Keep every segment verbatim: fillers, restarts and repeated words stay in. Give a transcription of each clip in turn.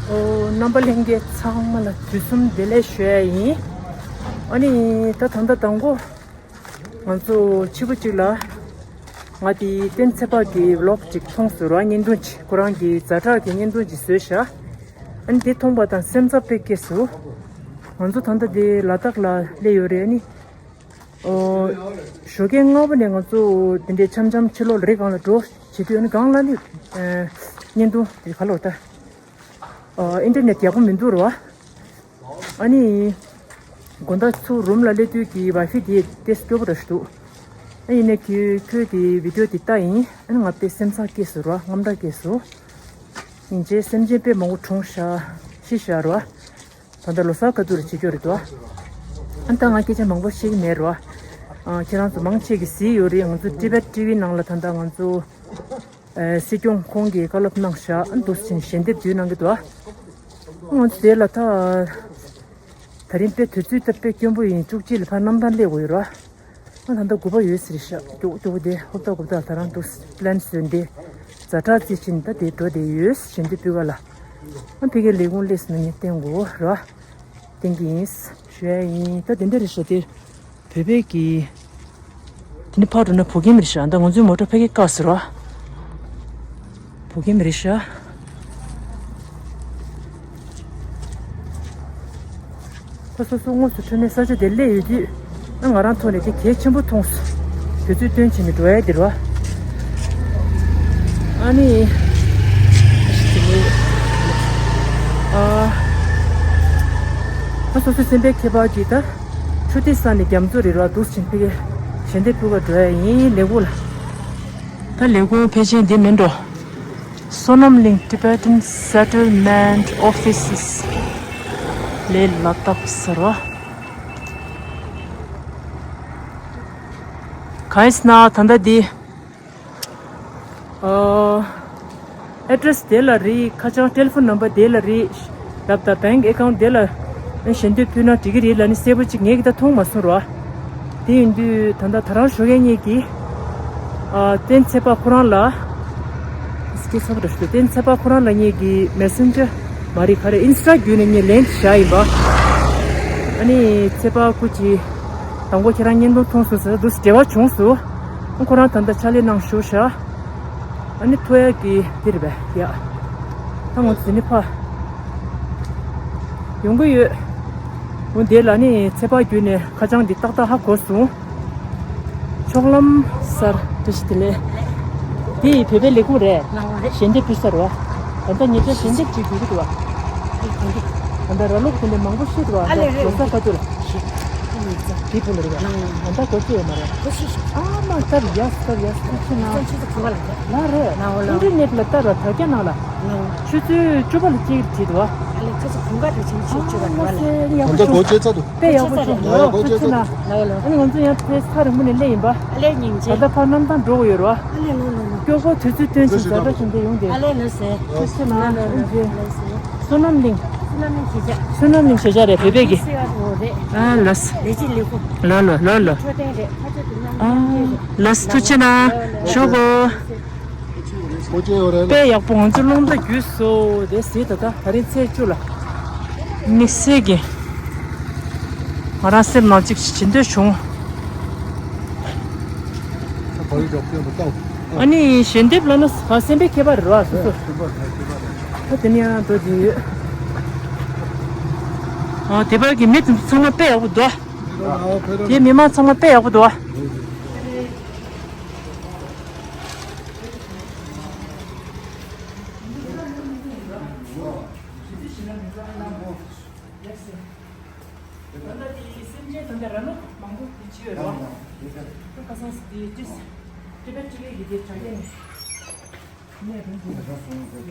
ཨོ། རྣམ་པ་ལྷན་རྒྱས་ཚང་མ་ལ་དུས་གསུམ་བདེ་ལེགས་ཞུ་ཡ་ཡིན། ཨ་ནི་ད་ད་ལྟ་དང་པོ་ང་ཚོ་ཕྱི་པོ་གཅིག་ལ་ང་དེའི་བསྟན་ཚེ་དཔག་གི་ཝི་ལོག་ཅིག་མཐོང་སོང་ར། བརྙན་ཐུང་ཅིག་ཁོ་རང་གི་ཛ་དྲག་གི་བརྙན་ཐུང་ཅིག་བཟོས་ཤག་ཨ་ནི་དེ་མཐོང་པ་དང་སེམས་འཚབ་དཔེ་སྐྱེས་སོང་། ང་ཚོ་ད་ལྟ་དེ་ལ་དྭགས་ལ་སླེབས་ཡོད་རེད། ཨ་ནི། ཨོ། ཞོགས་ཀས་སྔ་པོ་ནས་ང་ཚོ་དེ་འདྲའི་འཆམ་འཆམ་ཕྱི་ལོགས་ལ་རི་སྒང་ལ་འགྲོ་བྱེད་དུས། ཨ་ནི་སྒང་ལ་ནི། ཨ། བརྙན་ཐུང་དེ་ག་ལོ་ད། ཨ། ཨིན་ཊར་ནེཊ་ཡག་པོ་མི་འདུག་ར། ཨ་ནི། དགོང་དག་ཚུར་རུམ་ལ་སླེབས་དུས་ཀྱི་ཝའི་ཕའི་དེ་ཏོག་ཙམ་སྐྱོ་པོ་འདྲ་ཞིག་འདུག་ཨ། ཡིན་ནའི་ཁྱོད་ཁྱོད་ཀྱི་བི་ཌིའོ་དེ་ལྟ་ཡིན། ཨ་ནི་ང་དཔེ་སེམས་འཚབ་སྐྱེས་སོང་ར། དངངས་སྐྲག་སྐྱེས་སོང་། སྙིང་རྗེ། སེམས་ཅན་དཔེ་མང་པོ་གྲོངས་ཤག་ཤི་ཤག་ར། ད་ལྟ་ལོ་གསར་ག་དུས་ལ་བྱེད་རྒྱུ་རེད་དོ། ཨ་ནི་ད་ང་སྐད་ཆ་མང་པོ་བཤད་ཀྱི་མེད་རོ། ཨ། ཁྱེད་རང་ཚོ་མང་ཆེ་གིས་གཟིགས་ཡོད་རེད། ང་ཚོ་ཊི་བེཊ་ཊི་ཝི་ནང་ལ་ད་ལྟ་ང་ཚོ། ཨ། སྲིད་སྐྱོང་ཁོང་གིས་བཀའ་སློབ་གནང་ཤག་ཨ་ནི་འདུག་སེ་བྱས་ནས་ཞལ་འདེབས་བསྡུས་གནང་གི་འདུག་ཨ། ང་ཚོ་དེ་ལ་ད། ད་རིང་དཔེ་དུས་ཚོད་ད་དཔེ་སྐྱོན་པོ་ཡིན། བཅུ་གཅིག་ལ་ཕར་གནམ་ཐང་སླེབས་དགོས་ཡོད་རོ། ཨ། ད་ལྟ་དགུ་པ་ཡོད་ས་རེད་ཤག་སྐྱོ་སྐྱོ་པོ་དེ། ཧོབ་ཏ་གུབ་ཏ་ད་རང་འདུག་སེ་པི་ལན་བཟོས་འདི་ཛ་དྲག་རྩིས་ཕྱིན། ད་དེ་འགྲོ་བསྡད་ཡོད། ཞལ་འདེབས་ཕུལ་ག་ལ། ཨ། ཕ་གིའི་ལས་ཁུངས་སླེབས་སོང་ན་ངས་བསྟན་དགོས་ར། བསྟན་གྱི་ཡིན་ཞུ་ཡ་ཡིན། ད་དེ་འདྲ་རེད་ཤག་དེ་བོད་པའི་གི། དེ་ནི་ཕར་འགྲོ་ན་བོད་ཁྱིམ་རེད་ཤག་ད་ང་ཚོའི་མོ་ཊ་ཕ་གིར་བཀག་ཟེར་བ། བོད་ཁྱིམ་རེད་ཤག་ད་སོ་སོ་དངོས་སུ་འཕྲོད་ནས་ས་ཆ་དེར་སླེབས་ཡོད་དུས། ཨ། ང་རང་ཐོག་ནས་དེ་གལ་ཆེན་པོ་མཐོང་སོང་། དུས་ཚོད་བཏོན་བྱས་ནས་འགྲོ་ཡ་དེ་རེད་བ། ཨ་ནི། ཨ། ད་སོ་སོའི་སེམས་པའི་ཁྱད་པར་གྱིས་ད། ཆུ་ཐིགས་ས་ནས་རྒྱ་མཚོ་རེད་ར། འདུག་སེ་བྱས་ནས་ཕ་གིར་ཞལ་འདེབས་ཕུལ་ག་འགྲོ་ཡ་ཡིན། ལས་ཁུངས་ལ། ད་ལས་ཁུངས་ཕལ་ཆེར་འདི་མིན་འགྲོ། Sonam Ling Tibetan Settlement Offices ལས་ལ་དྭགས་ཟེར་བ། གང་ཡིན་ཟེར་ན་ད་ལྟ་འདི། ཨ། ཨེ་ཌི་རེ་སི་དེ་ལ་རེད། ཁ་བྱང་ཊེ་ལི་ཕོན་ནམ་བར་དེ་ལ་རེད། རབ་དང་བེང་ཨེ་ཀའུན་ཊི་དེ་ལ་ཞལ་འདེབས་ཕུལ་ན་འགྲིག་གི་རེད་ལབ་ནི་གསལ་པོ་ཅིག་ངས་ཀྱི་ད་མཐོང་མ་སོང་རོ། དེ་ཡིན་དུས་ད་ལྟ་ད་རང་ཞོགས་ཀས་ངེད་ཀྱིས། ཨ། བསྟན་ཚེ་དཔག་ཁོ་རང་ལ། སྐད་ཚབ་རེ་ཞུ། བསྟན་ཚེ་དཔག་ཁོ་རང་ལ་ངེད་ཀྱིས་མེ་སེན་ཇར་མ་རེད་ག་རེ། ཨིན་སི་ཊ་བརྒྱུད་ནས་ངས་ལན་བཞག་ཡིན་པ། ཨ་ནི་ཚེ་དཔག་སྐུ་མཁྱེན། དང་པོ་ཁྱེད་རང་བརྙན་ཐུང་མཐོང་སོང་ཟེར་འདུག་སེ་འབྲེལ་བ་བྱུང་སོང་། ཁོ་རང་ད་ལྟ་ཕྱག་ལས་གནང་བཞུགས་ཤག་ཨ་ནི་ཐོ་ཡ་གི་དེ་རེད་པས་ཡ། ད་ང་ཚོ་དེ་ནི་ཕ་ཡོང་གི་ཡོད། འོ་དེ་ལ་ནི་ཚེ་དཔག་བརྒྱུད་ནས་ཁ་བྱང་འདི་ཏག་ཏག་ཧ་གོ་སོང་། ཕྱོགས་ལམ་གསར། བཀྲ་ཤིས་བདེ་ལེགས། དེ་ཡི་བོད་པའི་ལས་ཁུངས་རེད། ལགས་འོང་རེད། ཞལ་འདེབས་ཕུལ་ས་རེད་བ། ད་ལྟ་ཉེ་ཆར་ཞལ་འདེབས་ཅིག་དགོས་ཀྱི་འདུག་བ། ཨེ་གང་གི། ད་ལྟ་ར་ལུག་དེ་འདྲ་མང་པོ་ཤེས་འདུག་བ། ཨ་ལས་རེད། ལོ་གསར་ག་དུས་ལ། ཤེས། ཨ་ནི་ཙམ། དེའི་བུ་ལ་རེད་བ། ལགས་འོང་། ད་ལྟ་གོ་ཤེས་ཡོད་མ་རེད། གོ་ཤེས་ཤེས། ཨ་མ་སྟབས་ཡག་སྟབས་ཡག་སྟབས་ཆེ་ན། ཙམ་ཆེ་ཙམ་གོ་བ་ལ་རེད། ལགས་རེད། ལགས་འོང་། ལགས་འོང་། ཨིན་ཊར་ནེཊ་ལ་ལྟ་ར་དྲ་རྒྱ་ནང་ལ། ལགས་འོང་། ཆུ་ཚོད་བཅུ་པ་ལ་སྐྱེལ་གྱི་བྲིས་འདུག་བ། ཨ་ལས་ཁ་ཅིག་དགུན་ཁ་རེད་ཆེན་ཆེ་བཅུ་པ་རེད་བ་ལས། ལགས་འོང་། ད་ལྟ་གོ་ཆོད་ཚར་འདུག་དཔེ་ཡག་པོ་བྱུང་འདུག་གོ་ཆོད་ཚར། ལགས་འོང་། ཨ་ནི་ང་ཚོ་ཡང་ཕེས་ཐག་རིང་པོ་ནས་སླེབས་ཡིན་པ། ཨ་ལས་སྙིང་རྗེ། ད་ལྟ་ཕར་གནམ་ཐང་འགྲོ་གི་ཡོད་རེད་བ། ཨ་ལས་ལོ་ལོ་ལོ། སྐྱོ་པོ་དུས་ཚོད་བཏོན་ཕྱིན་ཛ་དྲག་བྱུང་སྟེ་ཡོང་དེ། ཨ་ལས་ལོ་ཟེར། ཐུགས་རྗེ་གནང་། ལོ་ལོ་ལོ་ལོ་ཟེར། བསོད་ནམས་གླིང་། བསོད་ནམས་གླིང་ཞེ་བྱ། བསོད་ནམས་གླིང་ཞེ་བྱ་རེད་བོད་པའི་གི། སེ་བ་རོ་རེད། ཨ་ལས། ལས་ཀྱི་ལས་ཁུངས། ལོ་ལོ་ལོ་ལོ། འཕྲོད་བསྟེན་རེད། ཁ་ཆེ་དུ་མཉམ་ཨ་འཕྲོད་བསྟེན་རེད། ལས་ཐུགས་རྗེ་གནང་། ལོ་ལོ་ཞོག་གོ། ལོ་ལོ་ཟེར། དཔེ་ཡག་པོ། ང་ཚོ་རླུང་རྟ་རྒྱུག་སོང་། དེ་ཟེར་ད་ལྟ་ད་རིང་ཚེས་བཅུ་ལ། དམིགས་བསལ་གྱི་ང་རང་སེམས་ནང་གཅིག་བྱེད་འདོད་བྱུང་། ཨ་ནི་ཞལ་འདེབས་ལབ་ན་བ་སེམས་པའི་ཁྱད་པར་རེད་བ་སོ་སོ། ད་དེ་ནས་ཡང་འགྲོ་རྒྱུ་ཡོད། ཨ་དེ་བར་གྱི་མི་དེ་ཚོ་ཚང་མ་དཔེ་ཡག་པོ་འདུག་དེ་མི་མང་ཚང་མ་དཔེ་ཡག་པོ་འདུག་ད་ལྟ་དེ་སེམས་ཅན་ད་ལྟ་ར་ལུག་མང་པོ་དེ་བྱེད་ཡོད་རེད་བ། ཁ་སང་དེ་ཏི་ཏི་པེ་ཊི་ཊི་ཝི་གི་དེ་དྲ་རྒྱ་ནས་གནས་རུ་འདུག་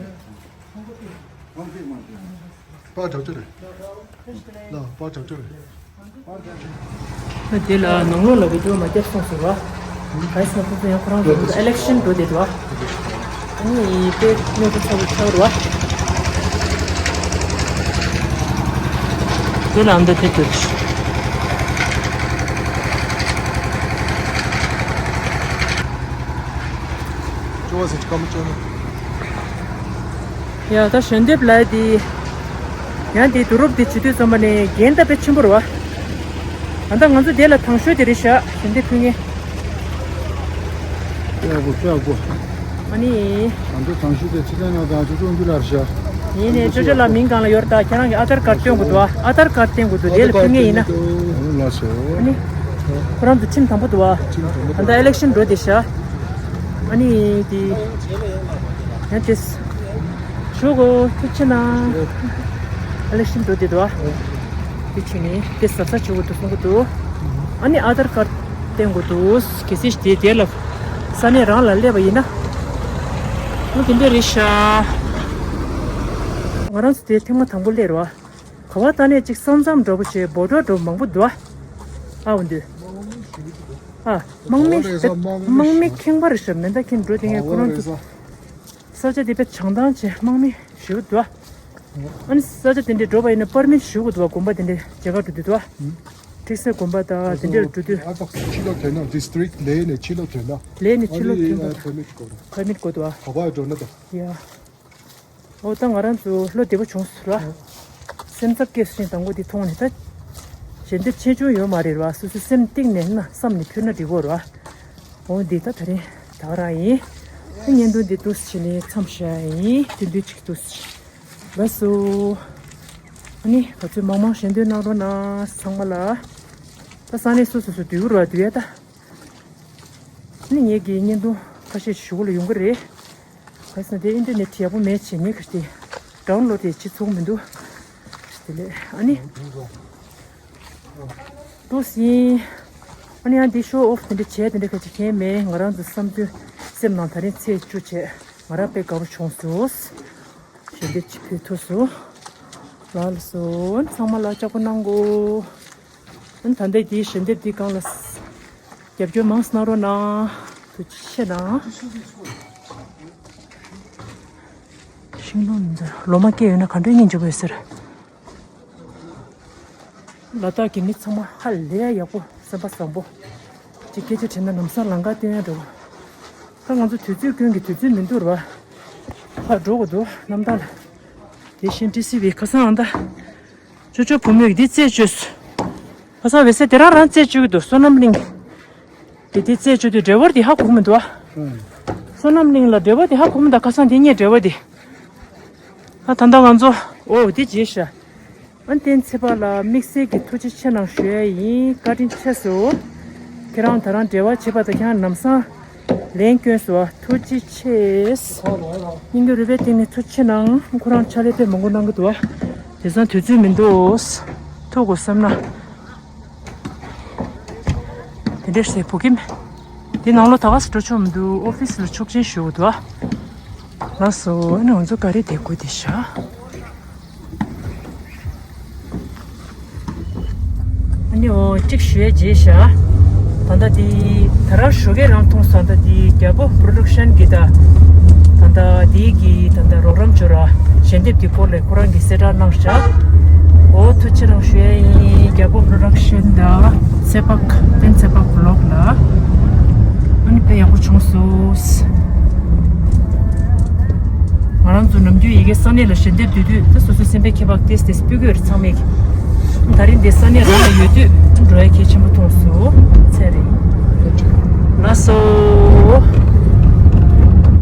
ཁོང་ཁོ་དེ། པར་དྲག་ཅོ་རེད། ལ་པར་དྲག་ཅོ་རེད། དེ་ལ་ནང་ལོགས་ལ་བི་ཌིའོ་མ་བརྒྱབ་སོང་ཟེར་བ། ག་རེ་ཟེར་ན་ཁོང་ཚོ་ཡང་ཁོ་རང་ཚོ་ཨེ་ལེག་ཤན་འགྲོ་བསྡད་འདུག་བ། ཨ་ནི་དཔེ་གནོད་པ་ཚ་པོ་ཆགས་རེད་བ། དེ་ལ་ཨ་མདའ་དེ་འདུག་ཅོ་བ་ཟེར་གྱི་ཀ་མོ་ཅོ་ནི། ཡ་ད་ཞལ་འདེབས་ལ་དེ་ ཡང་དེ་བསྡུ་རུབ་དེ་བྱེད་དུས་ཙམ་པ་ནས་རྒན་ད་དཔེ་ཆེན་པོ་རེད་བ། ད་ལྟ་ང་ཚོ་དེ་ལ་དང་ཤོས་དེ་རེད་ཤག་ཞལ་འདེབས་ཕུལ་མཁན། ཨ་ནི། ང་ཚོ་དང་ཤོས་དེ་ཚེ་བརྟན་ལགས་དང་ཅོ་ཅོ་ཨུ་ཇུ་ལགས་རེད་ཤག་ཡིན་ནའི་ཅོ་ཅོ་ལགས་མིང་གང་ལ་ཡོད་རེད། ད་ཁྱེད་རང་གི་ཨ་དར་ཀར་སྟོན་དགོས་འདུག་ཨ་དར་ཀར་སྟོན་དགོས་འདུག་དེ་ལ་ཕུལ་མཁན་ཡིན་ན། ལགས་སོ། ཨ་ནི། ཁོ་རང་ཚོ་ཁྲིམས་དམ་པོ་འདུག་བ། ཁྲིམས་དམ་པོ་འདུག་ད་ལྟ་ཨི་ལེག་ཤན་འགྲོ་བསྡད་ཤག་ཨ་ནི་དེ། ཡང་དེ། ཞུ་གོ་ཐུགས་ཆེ་གནང་། ཨི་ལེག་ཤན་འགྲོ་བསྡད་འདུག་བ། དེ་བྱས་ནས་དེ་གཟབ་གཟབ་བྱེད་དགོས་འདུག་གསུང་གི་འདུག་ཨ་ནི་ཨ་དར་ཀར་སྟོན་དགོས་འདུག་གལ་སྲིད་དེ་དེ་ལ་ས་གནས་རང་ལ་སླེབས་པ་ཡིན་ན། ཨོ་དེ་འདྲ་རེད་ཤག་ང་རང་ཚོ་དེ་ཐེངས་མ་དང་པོ་སླེབས་རེད་བ། ག་བ་ད་ནས་ཅིག་ས་མཚམས་འདྲ་པོ་བྱས་བོ་ཌར་འདྲ་པོ་མང་པོ་འདུག་ཨ། ཨ་འོ་འདུག་ཨ་དམག་མི་ག་བ་རེད་ས། དམག་མི་དམག་མི་ཁེངས་པ་རེད་ཤག་མེ་མདའ་འཁྱེར་འགྲོ་དེ་ངས་ཁོ་རང་ཚོ་ས་ཆ་དེ་དཔེ་བྱང་ཐང་ཆེ། དམག་མི་ཞེ་པོ་འདུག་ཨ། ཨ་ནི་ས་ཆ་དེ་འདྲའི་འགྲོ་བ་ཡིན་ན་པར་མིཊ་ཞེ་པོ་འདུག་ཨ། དགོན་པ་དེ་འདྲའི་མཇལ་ཁ་འགྲོ་དུས་འདུག་ཨ། ཁྲིག་སེ་དགོན་པ་དང་དེ་འདྲའི་འགྲོ་དུས། ཕྱི་ལོགས་ཐོན་ན་ཌི་སི་ཊི་རིག་ལས་ནས་ཕྱི་ལོགས་ཐོན་ན། ལས་ནས་ཕྱི་ལོགས་ཐོན་ན་པར་མིཊ་དགོས་རེད། པར་མིཊ་དགོས་འདུག་ཨ། ག་བ་འགྲོ་ན་ད། ཡ། འོ་ད་ང་རང་ཚོ་བློ་བདེ་པོ་བྱུང་སོང་ར། སེམས་འཚབ་སྐྱེས་སོང་དང་པོ་འདི་མཐོང་ནས་ད། ཞལ་འདེབས་ཆེ་ཆུང་ཡོད་མ་རེད་ར། སོ་སོའི་སེམས་གཏིང་ནས་ན་བསམ་ནས་ཕུལ་ན་འགྲིག་གོ་ར། འོ་འདི་ད་ད་རིང་ད་ག་རང་ཡིན། ད་བརྙན་ཐུང་འདི་འདུག་སེ་བྱས་ནས་མཚམས་བཞག་ཡིན། ཐུང་ཐུང་ཅིག་འདུག་སེ་བྱས། ལགས་སོ། ཨ་ནི་ང་ཚོས་མང་མང་ཞལ་འདེབས་གནང་རོགས་གནང་ཚང་མ་ལ། ད་ས་གནས་སོ་སོ་སོ་འདུས་ར་འདུས་ཡ་ད། ནི་ངེད་ཀྱི་བརྙན་ཐུང་ཁ་ཤས་ཤིག་གཞུག་ལ་ཡོང་གི་རེད། ག་རེ་ཟེར་ན་དེ་ཨིན་ཊར་ནེཊ་ཡག་པོ་མེད་བྱས་ངས་ག་རེ་དེ་ཌའུན་ལོཌ་དེ་བྱེད་ཚུགས་མི་འདུག་དེ་ལས་ཨ་ནི། འདུག་ཟིན། ཨ་ནི་ཡང་འདི་ཤོ་ཨོཕ་དེ་འདྲ་བྱས་དེ་འདྲ་ག་ཅིག་གང་མེད། ང་རང་ཚོ་བསམ་ཚུལ་སེམས་ནང་ད་རིང་ཚེས་བཅུ་བྱས་ང་རང་དཔེ་དགའ་པོ་བྱུང་སོང་། ཞལ་འདེབས་ཅིག་ཕུལ་ཐུབ་སོང་། ལགས་སོ། ཚང་མ་ལ་ལྕགས་པོ་གནང་གོ། ཨ་ནི་ད་ལྟ་འདིའི་ཞལ་འདེབས་འདི་སྒང་ལ་རྒྱབ་སྐྱོར་མང་ཙམ་གནང་རོགས་གནང་། ཐུགས་རྗེ་ཆེ་གནང་། ཤིང་སྡོང་འདི་ཚོ་ལོ་མ་སྐྱེས་ཡོད་ན་ག་འདྲའི་སྙིང་རྗེ་པོ་ཡོད་ཟེར། ལ་དྭགས་ཀྱི་མི་ཚང་མ་ཧ་ལས་ཡག་པོ་སེམས་པ་བཟང་པོ། ཅིག་སྐད་ཆ་དྲིས་ན་ལམ་སང་ལམ་ཁ་སྟོན་ཡ་འགྲོ། ད་ང་ཚོ་དུས་ཚོད་ཀུན་གྱི་དུས་ཚོད་མི་འདུག་ར། ཕར་འགྲོ་དགོས་འདུག་གནམ་ཐང་ལ། དེ་བཞིན་ཊི་སི་ཝི་ཁ་སང་ཨ་ད། ཅོ་ཅོ་བུ་མོས་འདི་རྩད་གཅོད་སོང་། ཁ་སང་འོད་ཟེར་དེ་རང་རང་རྩད་གཅོད་ཀྱི་འདུག་བསོད་ནམས་གླིང་། དེ་དེ་རྩད་གཅོད་དུས་ཌ་རའི་ཝར་དེ་ཧ་གོ་གི་མི་འདུག་ཨ། བསོད་ནམས་གླིང་ལ་ཌ་རའི་ཝར་དེ་ཧ་གོ་གི་མི་འདུག་ཁ་སང་དེ་ངས་ཌ་རའི་ཝར་དེ། ཨ་ད་ལྟ་ང་ཚོ་ཨོ་དེ་བརྗེད་ཤག་ཨ་བསྟན་ཚེ་དཔག་ལ་དམིགས་བསལ་གྱི་ཐུགས་རྗེ་ཆེ་གནང་ཞུ་ཡ་ཡིན། བཀའ་དྲིན་ཆེ་སོང་། ཁྱེད་རང་ད་རང་འབྲེལ་བ་བྱེད་པ་དང་ཁྱེད་རང་ལམ་སང་ལན་བསྐྱོན་སོང་། ཐུགས་རྗེ་ཆེ། སྙིང་གི་རུས་པའི་གཏིང་ནས་ཐུགས་རྗེ་ཆེ་གནང་། ཁོ་རང་ཕྱག་ལས་དཔེ་མང་པོ་གནང་གི་འདུག་བ། དེང་སང་དུས་ཚོད་མི་འདུག་ཐུག་དགོས་བསམ་ན། དེ་འདྲས་ཟེར་བོད་ཁྱིམ། འདི་ནང་ལོགས་ད་ག་སེ་འགྲོ་ཆོག་མི་འདུག་ཨོ་ཕི་སི་ལ་ཆོག་མཆན་ཞུ་དགོས་འདུག་ཨ། ལགས་སོ། ཨ་ནི་ང་ཚོ་ག་རེ་བསྡད་དགོས་འདི་ཤག་ཨ་ནི་འོ་གཅིག་ཞུ་ཡས་བརྗེད་ཤག་ད་ལྟ་འདི་ད་རང་ཞོགས་ཀས་རང་མཐོང་སོང་། ད་འདི་རྒྱལ་པོ་པྲོ་ཌག་ཤན་གྱི་ད་ད་ལྟ་འདི་གི་ད་ལྟ་རོགས་རམ་བྱོས་ར་ཞལ་འདེབས་འདི་སྐོར་ལས་ཁོ་རང་གིས་གསལ་བསྒྲགས་གནང་ཤག་འོ་ཐུགས་རྗེ་ཆེ་གནང་ཞུ་ཡས་ཡིན། རྒྱལ་པོ་པྲོ་ཌག་ཤན་དང་ཚེ་དཔག་བསྟན་ཚེ་དཔག་བི་ལོག་ལ། ཨ་ནི་དཔེ་ཡག་པོ་བྱུང་སོང་། ང་རང་ཚོ་ནམ་རྒྱུན་ཡ་གིའི་ས་གནས་ལ་ཞལ་འདེབས་བསྡུ་དུས་ད་སོ་སོའི་སེམས་པའི་ཁྱད་པར་ཏོག་ཙམ་ཏོག་ཙམ་ཕུད་ཀྱི་ཡོད་རེད། ཚང་མས་ཀྱི་ད་རིང་འདི་ས་གནས་རང་ལ་ཡོད་དུས་འགྲོ་ཡ་གལ་ཆེན་པོ་མཐོང་སོང་། ཚེ་རིང་། ལགས་སོ།